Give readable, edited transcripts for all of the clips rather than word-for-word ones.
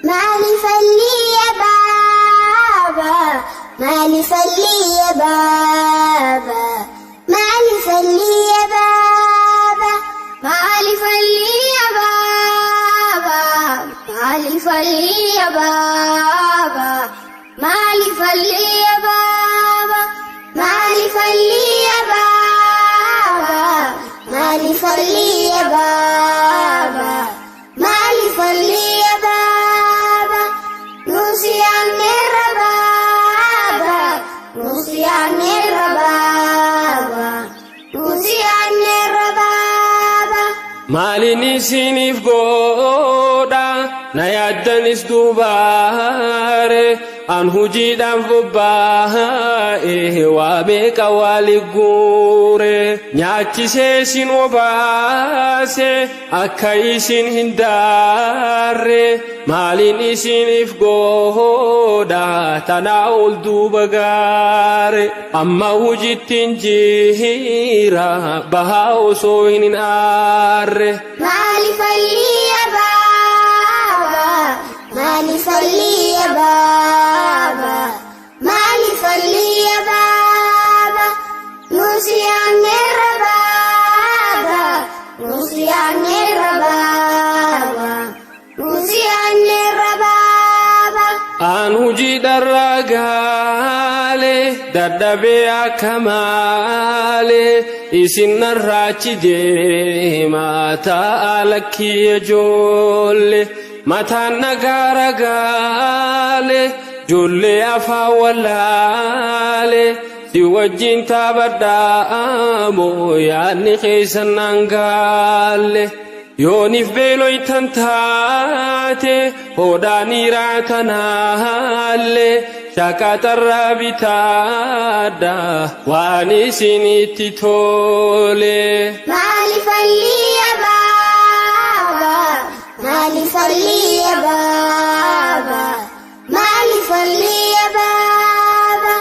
Maaliifan liyya baaba? Maaliifan liyya baaba? Maaliifan liyya baaba? Maaliifan liyya baaba? Maaliifan liyya baaba? Maaliifan liyya baaba? Maaliifan liyya baaba? Maaliifan liyya baaba? Maaliifan liyya baaba? Nusiyaanneerra baaba. Nusiyaanneerra baaba. Nusiyaanneerra baaba. Maaliin isiniif godha na yaaddanis duubaare an hujiidhaan bobbaa'e waa meeqa waali guure nyaachisee isin obaase akka isin hin daarre maaliin isiniif godha tanaa ol duuba gaare amma hujittiin jira bahaa osoo hin aarre. Maaliifan liyya baaba? Maaliifan liyya baaba? Maaliifan liyya baaba? Nusiyaanneerra baaba. Nusiyaanneerra baaba. Nusiyaanneerra baaba. Aan hujii dharraa gaale dadhabee akka maale isin narraachi deema ta'a lakkii ijoollee mataan nagaara gaale ijoollee afaan wallaale si wajjin taphadhaa moo yaadni keessan naan gaalle. Yooniif beeloytan taate hodhaanii raatanaalle shaqaxarraa bitaadha waan isinitti tole. Maaliifan liyya baaba? Maaliifan liyya baaba? Maaliifan liyya baaba?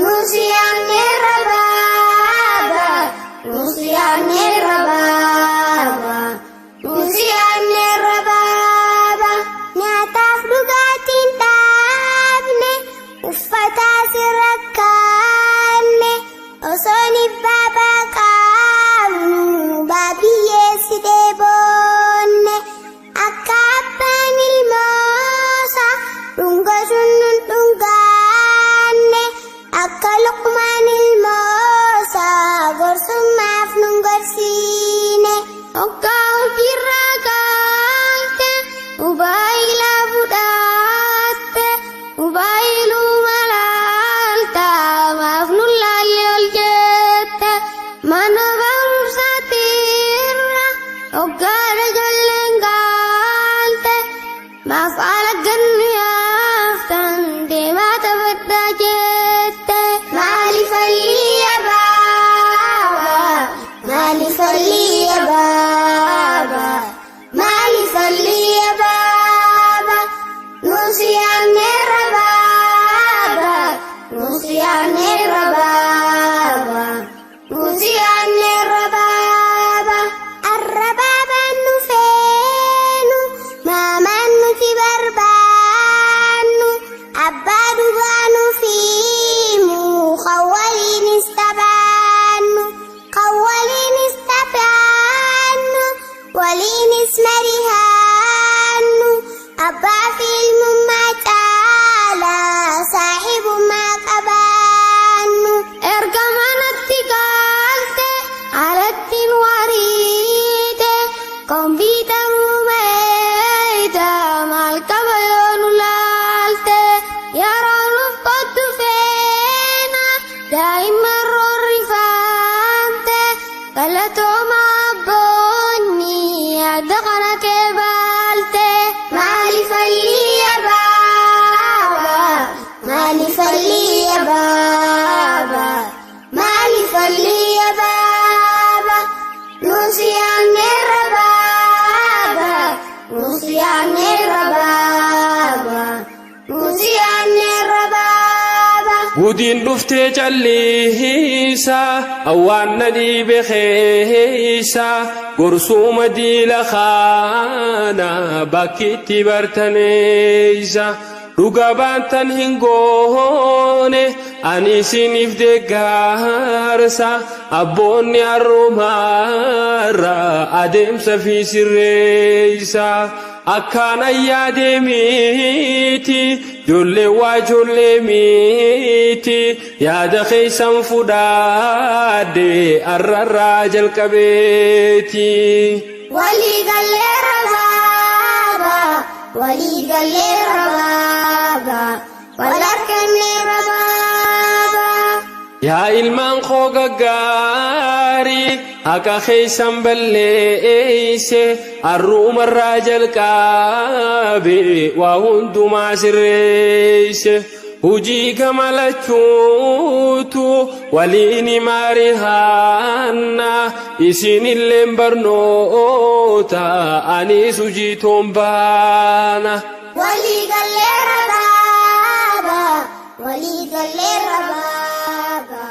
Nusiyaanneerra baaba. Nusiyaanneerra baaba. Nusiyaanneerra baaba. Nyaataaf dhugaatiin dhaabne uffata sirra kaanne osoo baabaa qabnu baabiyyeessi dheeboonne akka abbaan ilmoosa dhungasuun nun dhungaanne akka luqmaan ilmoosa gorsummaaf nun gorsiine. Hoggaa hojiirraa kaalte mobaayila fudhatte mobaayiluu malaalta maaf nu laalle ol jette mana barumsaatirra hoggaa ijoolleen gaalte maaf haala gannu yaaftan deemaa taphadhaa jette. Maaliifan liyya baaba? Maaliifan liyya baaba? Maaliifan liyya baaba? Nusiyaanneerra baaba. Nusiyaanneerra baaba. Nusiyaanneerra baaba. Arra baabaan nu feenu maamaan nuti barbaadu. Gudiin dhuftee calliisa awwaan na dhiibe keeysa gorsuuma diila kaana bakkitti bartaneeysa. Dhuga baantan hin goone ani isiniif deeggarsa abboonni arrumaarra adeemsa fi sirreeysa. Akkaan ayyaadee miti ijoollee waa ijoollee miti yaada keeysan fudhaadhe arrarraa jalqabeeti. Walii galleerra baaba, walii galleerra baaba, wal harkanneerra baaba. Yaa ilmaan koo gaggaarii haqa keeysan balleeyse arruumarraa jalqabe waa hundumaa sirreeyse. Hujii gama lachuutu waliin maarihaanna isinilleen barnoota anis hujii toon baana. Walii galleerra baaba, walii galleerra baaba,